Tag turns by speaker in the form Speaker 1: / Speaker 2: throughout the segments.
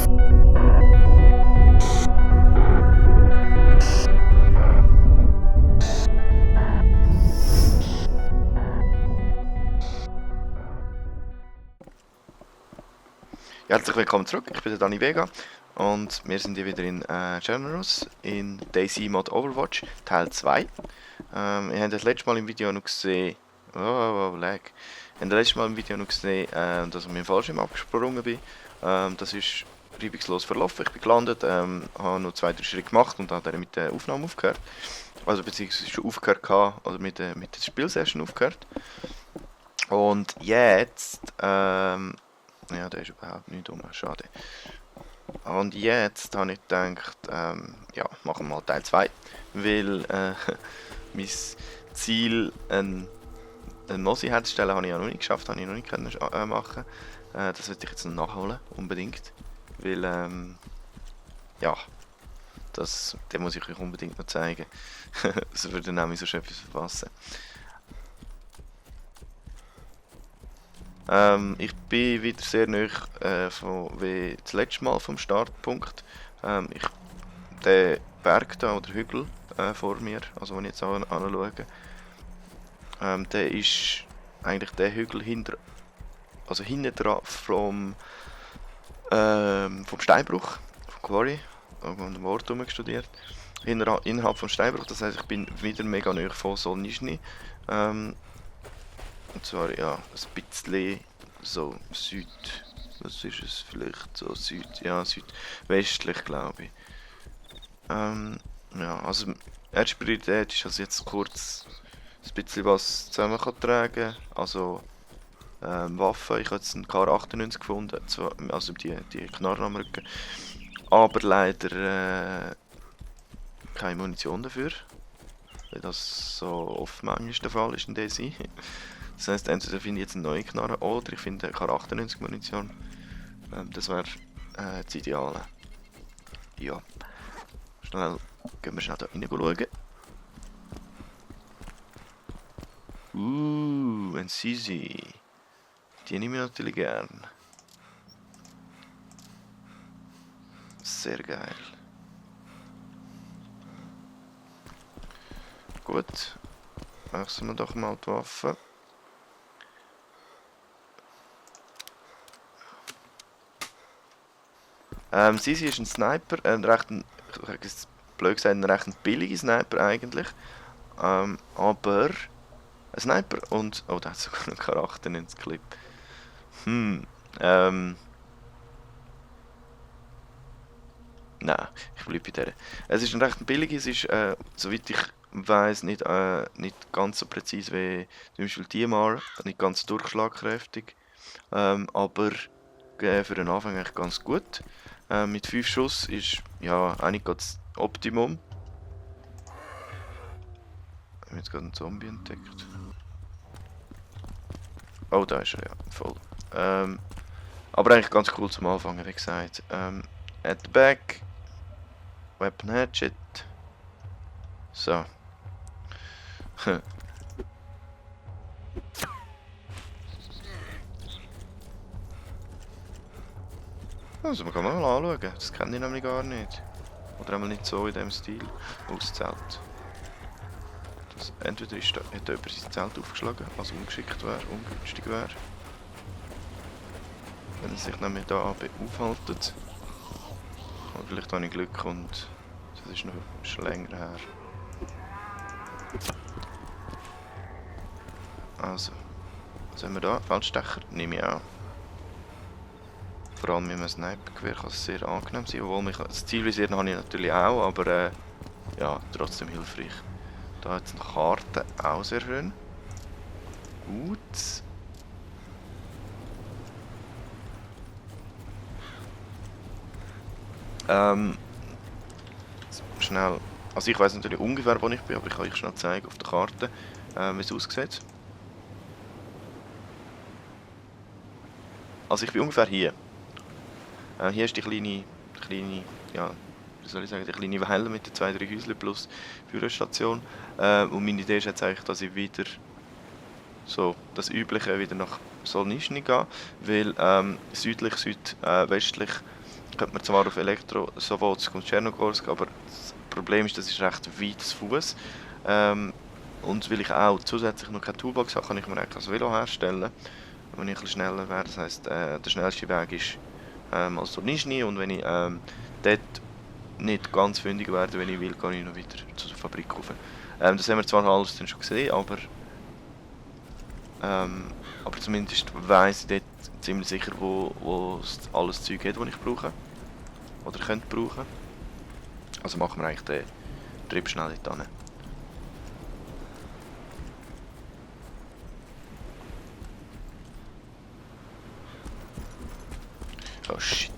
Speaker 1: Ja, herzlich willkommen zurück, ich bin der Dani Vega und wir sind hier wieder in Generous in DayZ Mod Overwatch Teil 2. Ihr habt das letzte Mal im Video noch gesehen, lag. Ihr habt das letzte Mal im Video noch gesehen, dass ich mit dem Fallschirm abgesprungen bin. Das ist reibungslos verlaufen, ich bin gelandet, habe noch 2-3 Schritte gemacht und habe dann mit der Aufnahme aufgehört. Also beziehungsweise schon aufgehört gehabt, oder mit der Spielsession aufgehört. Und jetzt, ja, der ist überhaupt nicht dumm, schade. Und jetzt habe ich gedacht, ja, machen wir mal Teil 2, weil mein Ziel, einen Mosi herzustellen, habe ich ja noch nicht geschafft, habe ich noch nicht können machen. Das werde ich jetzt noch nachholen, unbedingt, weil, ja, den muss ich euch unbedingt noch zeigen. Das würde nämlich so schön etwas verpassen. Ich bin wieder sehr nahe wie das letzte Mal vom Startpunkt. Der Berg da, oder Hügel vor mir, also wenn ich jetzt anschaue, der ist eigentlich der Hügel hinten dran vom Steinbruch, vom Quarry, an dem Ort studiert. Innerhalb vom Steinbruch, das heisst, ich bin wieder mega nahe von Solnischny. Und zwar, ja, ein bisschen so was ist es, vielleicht so südwestlich, glaube ich. Ja, also erste Priorität ist, dass ich jetzt kurz ein bisschen was zusammen tragen kann. Also Waffen, ich habe jetzt einen Kar98 gefunden, also die Knarren am Rücken. Aber leider keine Munition dafür, weil das so oft manchmal der Fall ist in DayZ. Das heisst, entweder finde ich jetzt eine neue Knarre oder ich finde eine Kar98 Munition. Das wäre das Ideale. Ja. Gehen wir schnell da rein schauen. Ein Sisi. Die nehme ich natürlich gern. Sehr geil. Gut. Wechseln wir doch mal die Waffe. Sisi ist ein Sniper, blöd gesagt, ein recht billiger Sniper eigentlich. Aber ein Sniper und... Oh, der hat sogar noch Charakter ins Clip. Nein, ich bleibe bei der. Es ist ein recht billiger, es ist, soweit ich weiss, nicht ganz so präzise wie zum Beispiel DMR, nicht ganz durchschlagkräftig. Aber für den Anfang eigentlich ganz gut. Mit 5 Schuss ist ja eigentlich das Optimum. Ich habe jetzt gerade einen Zombie entdeckt. Oh, da ist er, ja, voll. Aber eigentlich ganz cool zum Anfangen, wie gesagt. At the back. Weapon Hatchet. So. Also, man kann mal anschauen, das kenne ich nämlich gar nicht. Oder einmal nicht so in dem Stil. Oh, das Zelt. Entweder hat jemand sein Zelt aufgeschlagen, was ungeschickt wäre, ungünstig wäre. Wenn er sich nämlich hier aufhält. Aber vielleicht habe ich Glück und das ist noch schon länger her. Also, was haben wir da? Feldstecher nehme ich auch. Vor allem mit einem Snipergewehr kann es sehr angenehm sein, obwohl mich das Zielvisieren habe ich natürlich auch, aber ja, trotzdem hilfreich. Da hat es eine Karte, auch sehr schön. Gut. Schnell. Also ich weiß natürlich ungefähr, wo ich bin, aber ich kann euch schnell zeigen auf der Karte, wie es aussieht. Also ich bin ungefähr hier. Hier ist die kleine, ja, wie soll ich sagen, die kleine Weile mit den 2-3 Häuschen plus Bürostation. Und meine Idee ist jetzt eigentlich, dass ich wieder so das Übliche wieder nach Solnischny gehe, weil südwestlich könnte man zwar auf Elektro Sowotsk und Tschernogorsk, aber das Problem ist, das ist recht weit zu Fuß. Und weil ich auch zusätzlich noch keine Toolbox habe, kann ich mir eigentlich das Velo herstellen, wenn ich ein bisschen schneller wäre. Das heisst, der schnellste Weg ist als durch Nischni, und wenn ich dort nicht ganz fündig werde, wenn ich will, gehe ich noch wieder zur Fabrik rauf. Das haben wir zwar alles dann schon gesehen, aber zumindest weiss ich dort ziemlich sicher, wo es alles Zeug hat, das ich brauche. Oder könnte brauchen. Also machen wir eigentlich den Trip schnell dort hin. Oh shit.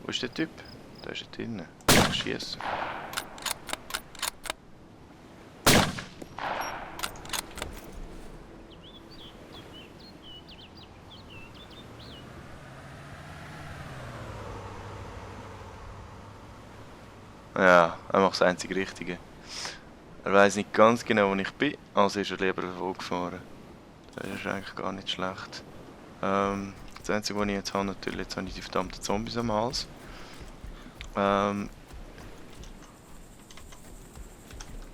Speaker 1: Wo ist der Typ? Da ist er drinnen. Schießen. Ja, er macht das einzig Richtige. Er weiß nicht ganz genau, wo ich bin, also ist er lieber davon gefahren. Das ist eigentlich gar nicht schlecht. Das Einzige, was ich jetzt habe, natürlich, jetzt habe ich die verdammten Zombies am Hals.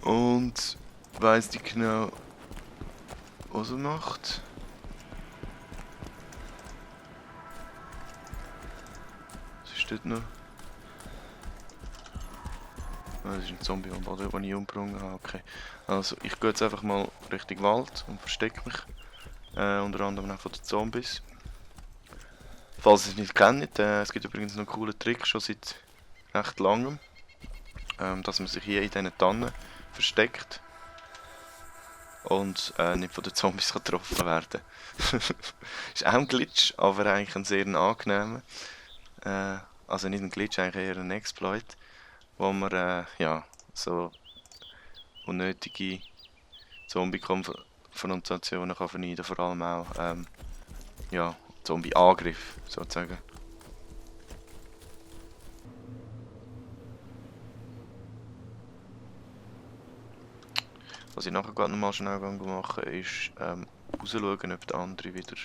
Speaker 1: Und weiss nicht genau, was er macht. Was ist dort noch? Das ist ein Zombie am Boden, den ich umgebracht habe. Okay. Also, ich gehe jetzt einfach mal Richtung Wald und verstecke mich. Unter anderem auch von den Zombies. Falls ihr es nicht kennt, es gibt übrigens noch einen coolen Trick, schon seit recht langem. Dass man sich hier in diesen Tannen versteckt. Und nicht von den Zombies getroffen werden. Ist auch ein Glitch, aber eigentlich ein sehr angenehmer. Also nicht ein Glitch, eigentlich eher ein Exploit. Wo man ja, so unnötige Zombie-Konfrontationen kann vermeiden, vor allem auch ja, Zombie-Angriff sozusagen. Was ich nachher gerade nochmal schnell machen ist rausschauen, ob der andere wieder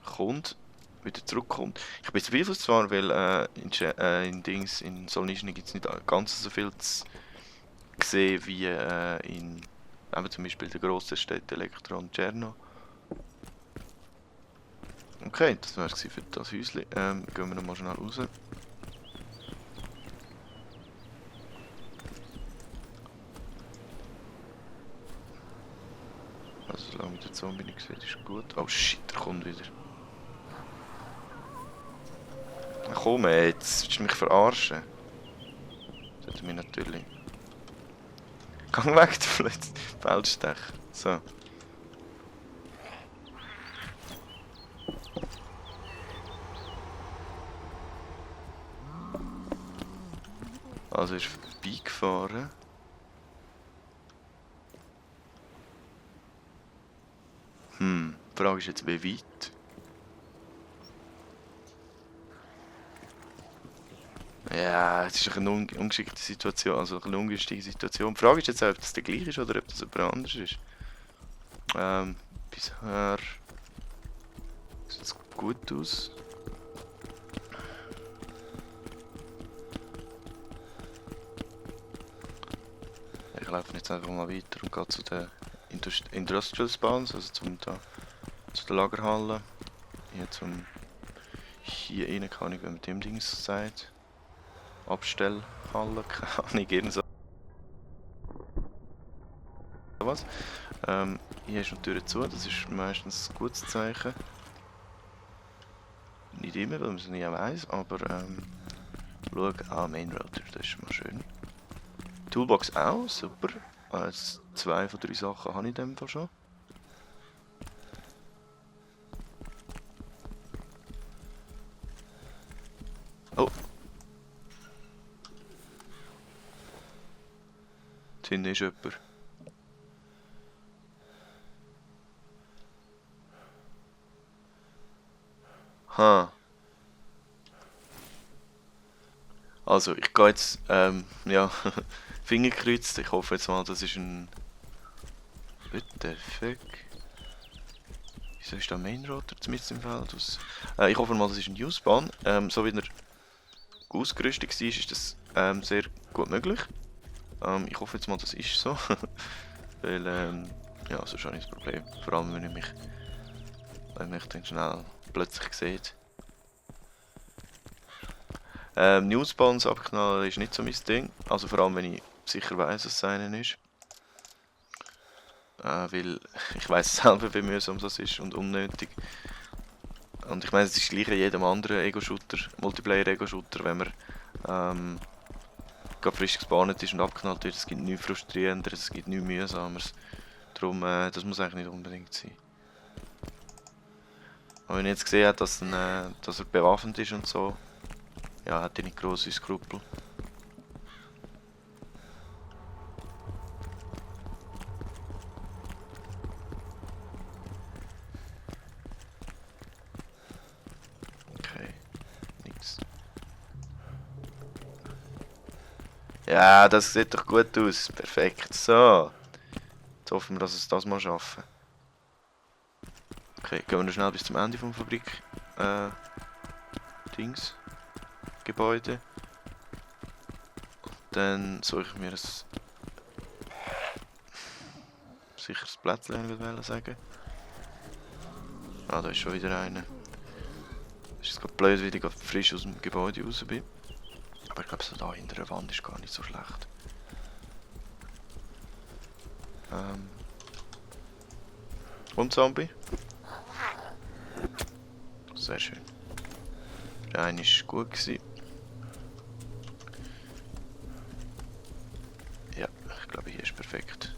Speaker 1: kommt, wieder zurückkommt. Ich bin zweifelhaft zwar, weil in Solnischny gibt es nicht ganz so viel zu sehen wie in zum Beispiel der grossen Städte Elektro und Tscherno. Okay, das war es für das Häuschen. Gehen wir nochmal schnell raus. Also solange der Zombie nicht sieht, ist gut. Oh shit, er kommt wieder. Komm jetzt, willst du mich verarschen? Das sollte mich natürlich... Gang weg, du Feldstech. So. Also ist vorbeigefahren. Die Frage ist jetzt, wie weit? Ja, es ist eine ungeschickte Situation, also eine ungünstige Situation. Die Frage ist jetzt auch, ob das der gleiche ist oder ob das jemand anders ist. Bisher sieht es gut aus. Ich laufe jetzt einfach mal weiter und gehe zu den Industrial Spawns, also zu der Lagerhalle. Hier rein kann ich, wenn man dem Ding sagt. Abstellhalle, keine Ahnung, irgend so was. Hier ist noch die Tür zu, das ist meistens ein gutes Zeichen. Nicht immer, weil man es nicht weiss, aber schau, Main Router, das ist mal schön. Toolbox auch, super. Also 2 von 3 Sachen habe ich in dem Fall schon. Oh! Da hinten ist jemand. Ha. Also, ich gehe jetzt, ja, Finger gekreuzt. Ich hoffe jetzt mal, das ist ein What the fuck? Wieso ist da Main Rotor mitten im Feld aus? Ich hoffe mal, das ist ein U-Bahn. So wie er ausgerüstet war, ist das sehr gut möglich. Ich hoffe jetzt mal, das ist so. Weil, ja, sonst habe ich das Problem. Vor allem, wenn mich dann schnell plötzlich sieht. Newsbands abknallen ist nicht so mein Ding. Also vor allem, wenn ich sicher weiss, dass es einer ist. Weil ich weiss selber, wie mühsam das ist und unnötig. Und ich meine, es ist gleich in jedem anderen Ego-Shooter, Multiplayer-Ego-Shooter, wenn man gerade frisch gespawnt ist und abknallt wird. Es gibt nichts Frustrierenderes, es gibt nichts Mühsameres. Darum, das muss eigentlich nicht unbedingt sein. Aber wenn ich jetzt gesehen habe, dass er bewaffnet ist und so, ja, hat er nicht grosse Skrupel. Okay, nichts. Ja, das sieht doch gut aus. Perfekt. So. Jetzt hoffen wir, dass es das mal schaffen. Okay, gehen wir noch schnell bis zum Ende vom Fabrik. Gebäude. Dann suche ich mir ein sicheres Plätzchen, würde ich sagen. Ah, da ist schon wieder einer. Es ist gerade blöd, weil ich gerade frisch aus dem Gebäude raus bin. Aber ich glaube, so da hinter der Wand ist gar nicht so schlecht. Und Zombie? Sehr schön. Der eine war gut gewesen. Ja, ich glaube, hier ist perfekt.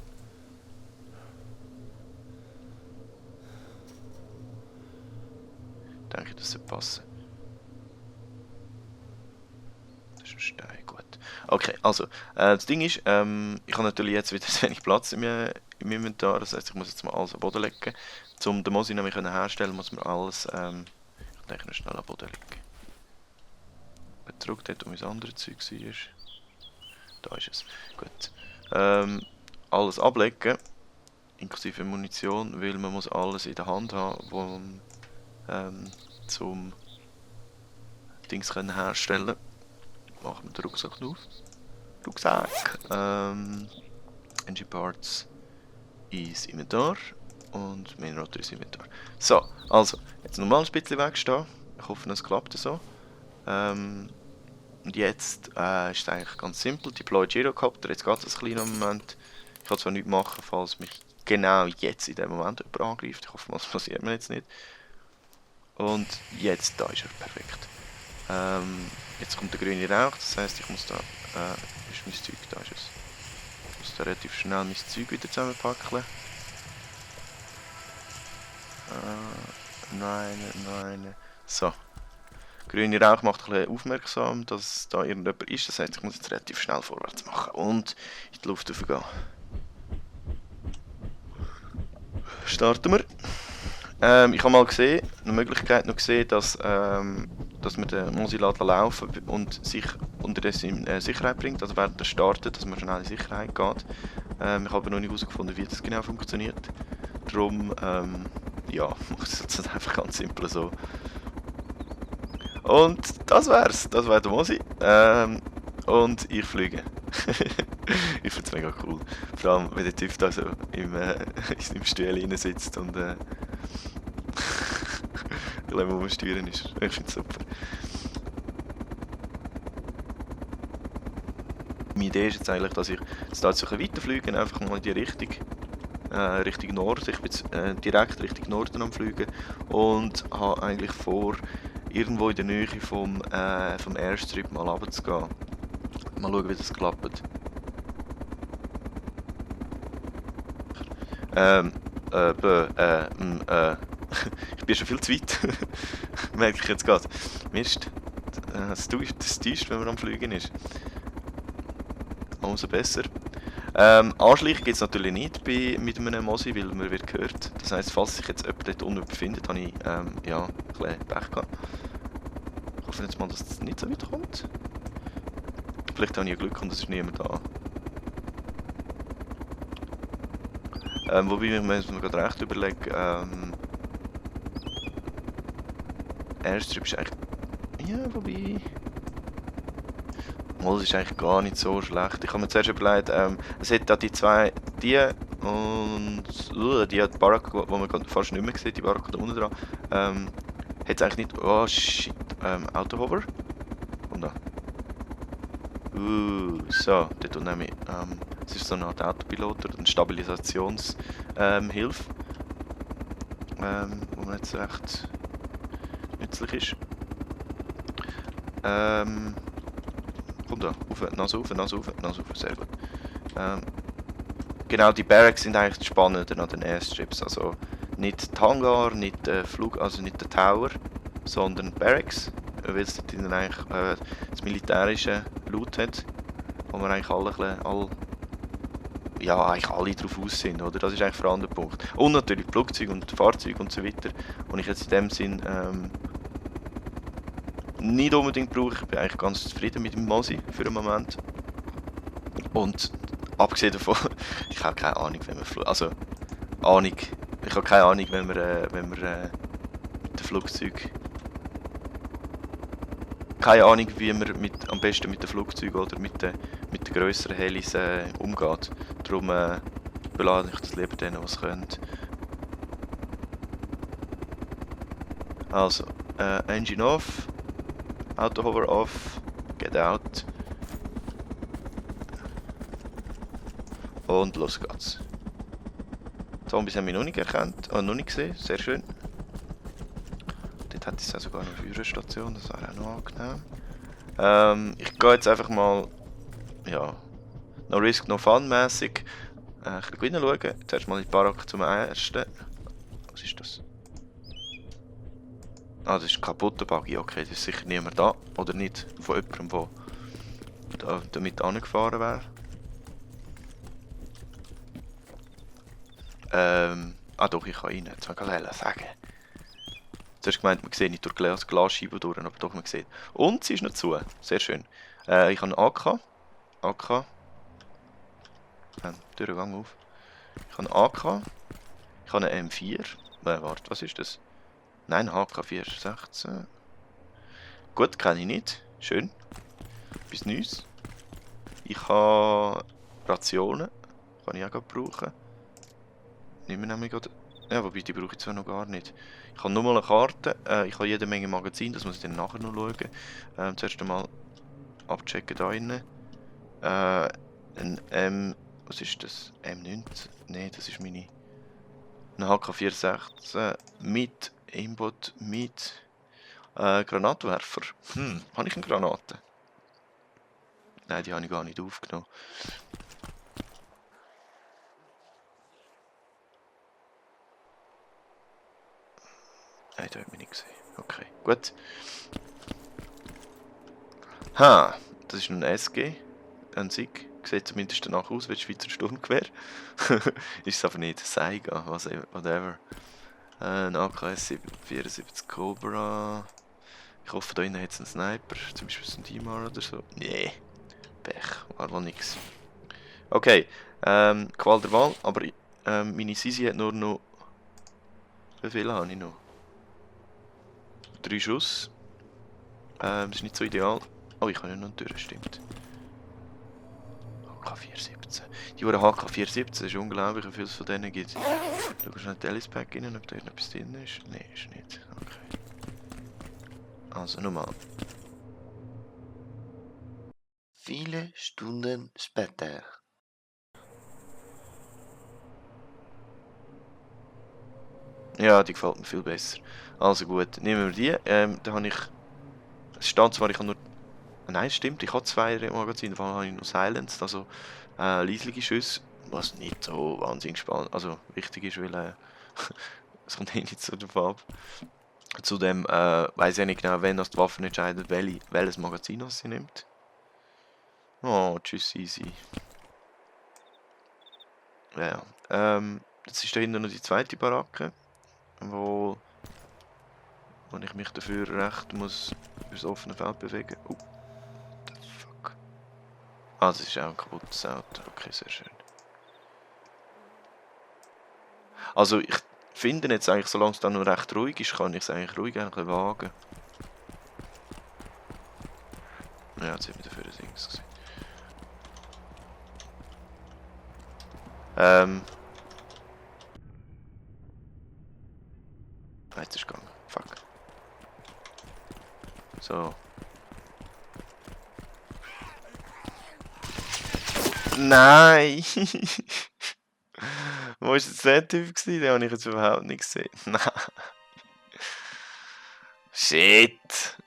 Speaker 1: Ich denke, das sollte passen. Das ist ein Stein, gut. Okay, also, das Ding ist, ich habe natürlich jetzt wieder wenig Platz im Inventar, das heisst, ich muss jetzt mal alles am Boden legen. Um den Mosi nämlich herstellen, muss man alles, ich denke, noch schnell am Boden legen. Betrug dort, wo mein anderes Zeug war. Da ist es. Gut. Alles ablegen, inklusive Munition, weil man muss alles in der Hand haben, wo zum Dings können herstellen. Machen wir den Rucksack auf. Rucksack. Engine Parts ins Inventar und Main Rotor ins Inventar. So, also, jetzt nochmal ein bisschen wegstehen. Ich hoffe, es klappt so. Und jetzt ist es eigentlich ganz simpel. Deploy Gyrocopter, jetzt geht es einen kleinen Moment. Ich kann zwar nichts machen, falls mich genau jetzt in dem Moment jemand angreift. Ich hoffe, das passiert mir jetzt nicht. Und jetzt, da ist er perfekt. Jetzt kommt der grüne Rauch, das heisst, ich muss da, ist mein Zeug, da ist es. Ich muss da relativ schnell mein Zeug wieder zusammenpacken. Nein. So. Grüne Rauch macht ein bisschen aufmerksam, dass da irgendjemand ist. Das heißt, ich muss jetzt relativ schnell vorwärts machen und in die Luft raufgehen. Starten wir. Ich habe mal gesehen, eine Möglichkeit noch gesehen, dass man den Mosi laufen und sich unterdessen in Sicherheit bringt, also während er startet, dass man schnell in Sicherheit geht. Ich habe aber noch nicht herausgefunden, wie das genau funktioniert. Darum, ja, mache ich es jetzt einfach ganz simpel so. Und das wär's. Das wäre der Mosi. Und ich fliege. Ich finde es mega cool. Vor allem, wenn der Typ da so in seinem Stuhl sitzt und rumsteuern ist. Ich finde es super. Meine Idee ist jetzt eigentlich, dass ich jetzt da weiterfliege, einfach mal in die Richtung. Richtung Norden. Ich bin jetzt direkt Richtung Norden am Fliegen und habe eigentlich vor, irgendwo in der Nähe vom Airstrip mal runterzugehen. Mal schauen, wie das klappt. Ich bin schon viel zu weit. Merke ich jetzt gerade. Mist. Das täuscht, wenn man am Fliegen ist. Umso besser. Anschleichen gibt es natürlich nicht mit einem Mosi, weil man wird gehört. Das heisst, falls sich jetzt jemand dort unten befindet, habe ich ja, ein bisschen Pech gehabt. Ich hoffe jetzt mal, dass es nicht so weit kommt. Vielleicht habe ich Glück und es ist niemand da. Wobei ich mir gerade recht überlege, Airstrip ist eigentlich... Ja, wobei... Mal, das ist eigentlich gar nicht so schlecht. Ich habe mir zuerst überlegt, es hat da die zwei, die und die Baracke, die man fast nicht mehr sieht, die Baracke da unten dran, hat es eigentlich nicht... Oh shit, Autohover. Und da. So, dort tut nämlich, es ist so eine Art Autopilot oder eine Stabilisationshilfe, wo mir jetzt recht nützlich ist. Komm da, auf, Nase auf, Nase auf, Nase auf, sehr gut. Genau, die Barracks sind eigentlich spannender an den Airstrips, also nicht die Hangar, nicht der Flug, also nicht der Tower, sondern Barracks, weil es dort eigentlich das militärische Loot hat, wo man eigentlich eigentlich alle drauf aus sind, oder? Das ist eigentlich vor allem der Punkt. Und natürlich Flugzeuge und Fahrzeuge und so weiter, und ich jetzt in dem Sinn nicht unbedingt brauche. Ich bin eigentlich ganz zufrieden mit dem Mosi für den Moment. Und abgesehen davon, ich habe keine Ahnung, wenn man ich habe keine Ahnung, wenn man mit dem Flugzeug... Keine Ahnung, wie man am besten mit dem Flugzeug oder mit den grösseren Helis umgeht. Darum belade ich das lieber denen, was können. Also, Engine off, Auto hover off, get out. Und los geht's. Die Zombies haben mich noch nicht erkannt, noch nicht gesehen, sehr schön. Dort hätte ich sogar eine Führerstation, das wäre auch noch angenehm. Ich gehe jetzt einfach mal, ja, no risk, no fun mäßig ein bisschen schauen. Zuerst mal in die Baracke zum ersten. Was ist das? Ah, das ist ein kaputter Buggy, okay, das ist sicher niemand da. Oder nicht von jemandem, der damit angefahren wäre. Doch, ich kann rein, jetzt wollte ich sagen. Zuerst gemeint, man sieht nicht durch die Glasscheibe durch, aber doch, man sieht. Und sie ist noch zu, sehr schön. Ich habe einen AK. Durchgang auf. Ich habe einen AK. Ich habe einen M4. Warte, was ist das? Nein, HK416. Gut, kenne ich nicht. Schön. Bis Neues. Ich habe Rationen. Kann ich auch gerade brauchen. Nehmen wir nämlich gerade... Ja, wobei, die brauche ich zwar noch gar nicht. Ich habe nur mal eine Karte. Ich habe jede Menge Magazin, das muss ich dann nachher noch schauen. Zuerst einmal abchecken da innen. Ein was ist das? M19? Nein, das ist meine... Ein HK416 mit Aimbot mit Granatwerfer. Habe ich eine Granate? Nein, die habe ich gar nicht aufgenommen. Nein, da hat mich nicht gesehen. Okay, gut. Das ist ein SG. Ein SIG. Sieht zumindest danach aus wie ein Schweizer Sturmgewehr. Ist es aber nicht. Saiga, whatever. Ein AKS 74 Cobra. Ich hoffe, da innen hat es einen Sniper. Zum Beispiel ein Dimar oder so. Nee. Pech. War wohl nix. Okay. Qual der Wahl. Aber meine Sisi hat nur noch... Wie viele habe ich noch? 3 Schuss. Ist nicht so ideal. Oh, ich kann ja noch durch, stimmt. HK417. Die HK417 ist unglaublich, wie viel es von denen gibt. Schau schnell die Alice Pack rein, ob da etwas drin ist. Nein, ist nicht. Okay. Also nochmal. Viele Stunden später. Ja, die gefällt mir viel besser. Also gut, nehmen wir die. Da habe ich... Es stand zwar, ich habe nur... Nein, stimmt, ich habe 2 Magazine, davon habe ich noch Silenced, also leisliche Schüsse, was nicht so wahnsinnig spannend, also wichtig ist, weil es kommt eh nicht so davon ab. Zudem weiss ich nicht genau, wenn das die Waffe entscheidet, welches Magazin das sie nimmt. Oh, tschüss, easy. Ja, jetzt ist da hinten noch die zweite Baracke, wo ich mich dafür recht muss übers offene Feld bewegen. Fuck. Ah, das ist auch ein kaputtes Auto. Okay, sehr schön. Also ich finde jetzt eigentlich, solange es dann noch recht ruhig ist, kann ich es eigentlich ruhig ein bisschen wagen. Ja, jetzt sind wir dafür ein Dings gesehen. Jetzt ist gegangen. Fuck. So. Nein! Wo war jetzt der Typ gewesen? Den habe ich jetzt überhaupt nicht gesehen. Nein. Shit!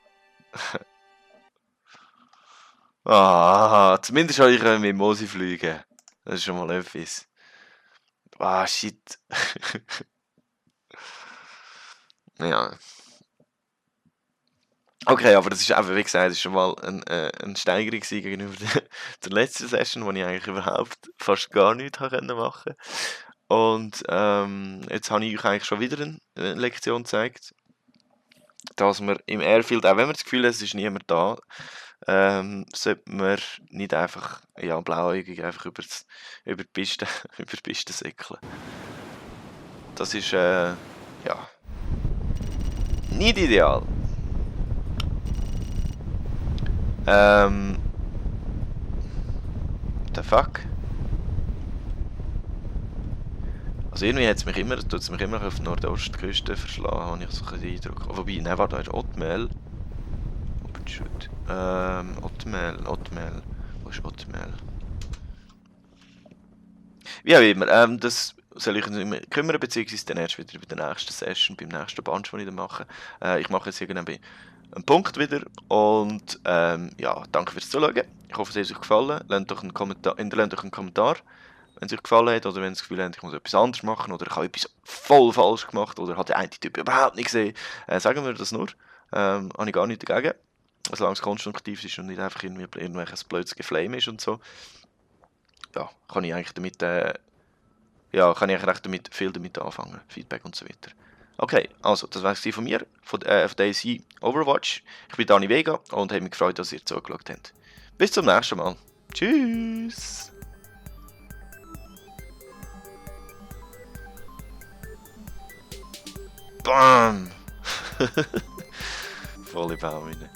Speaker 1: Ah, zumindest habe ich mit Mosi fliegen. Das ist schon mal etwas. Ah, shit. Ja. Okay, aber das ist einfach, wie gesagt, das ist schon mal eine Steigerung gegenüber der letzten Session, wo ich eigentlich überhaupt fast gar nichts machen konnte. Und jetzt habe ich euch eigentlich schon wieder eine Lektion gezeigt, dass man im Airfield, auch wenn man das Gefühl hat, es ist niemand da, sollte man nicht einfach ja, blauäugig einfach über die Piste, über die Piste säckeln. Das ist ja nicht ideal. The fuck? Also irgendwie tut es mich immer auf die Nordostküste verschlagen, habe ich so einen Eindruck. Wobei, nein, warte, da ist Ottmel. Ottmel. Wo ist Ottmel? Wie auch immer, das soll ich mich kümmern, beziehungsweise dann erst wieder bei der nächsten Session, beim nächsten Bunch, den ich dann mache. Ich mache jetzt irgendwann einen Punkt wieder und ja, danke fürs Zuschauen. Ich hoffe, es hat euch gefallen. Lasst doch einen Kommentar, hinterlasst doch einen Kommentar, wenn es euch gefallen hat oder wenn ihr das Gefühl habt, ich muss etwas anderes machen oder ich habe etwas voll falsch gemacht oder hat der eine Typ überhaupt nicht gesehen. Sagen wir das nur. Habe ich gar nichts dagegen. Solange es konstruktiv ist und nicht einfach irgendwie irgendwelches blödes Geflame ist und so. Ja, kann ich eigentlich damit kann ich recht viel damit anfangen. Feedback und so weiter. Okay, also, das war es von mir, von DayZ Overwatch. Ich bin Dani Vega und habe mich gefreut, dass ihr zugeschaut habt. Bis zum nächsten Mal. Tschüss! Bam! Volle Baumine.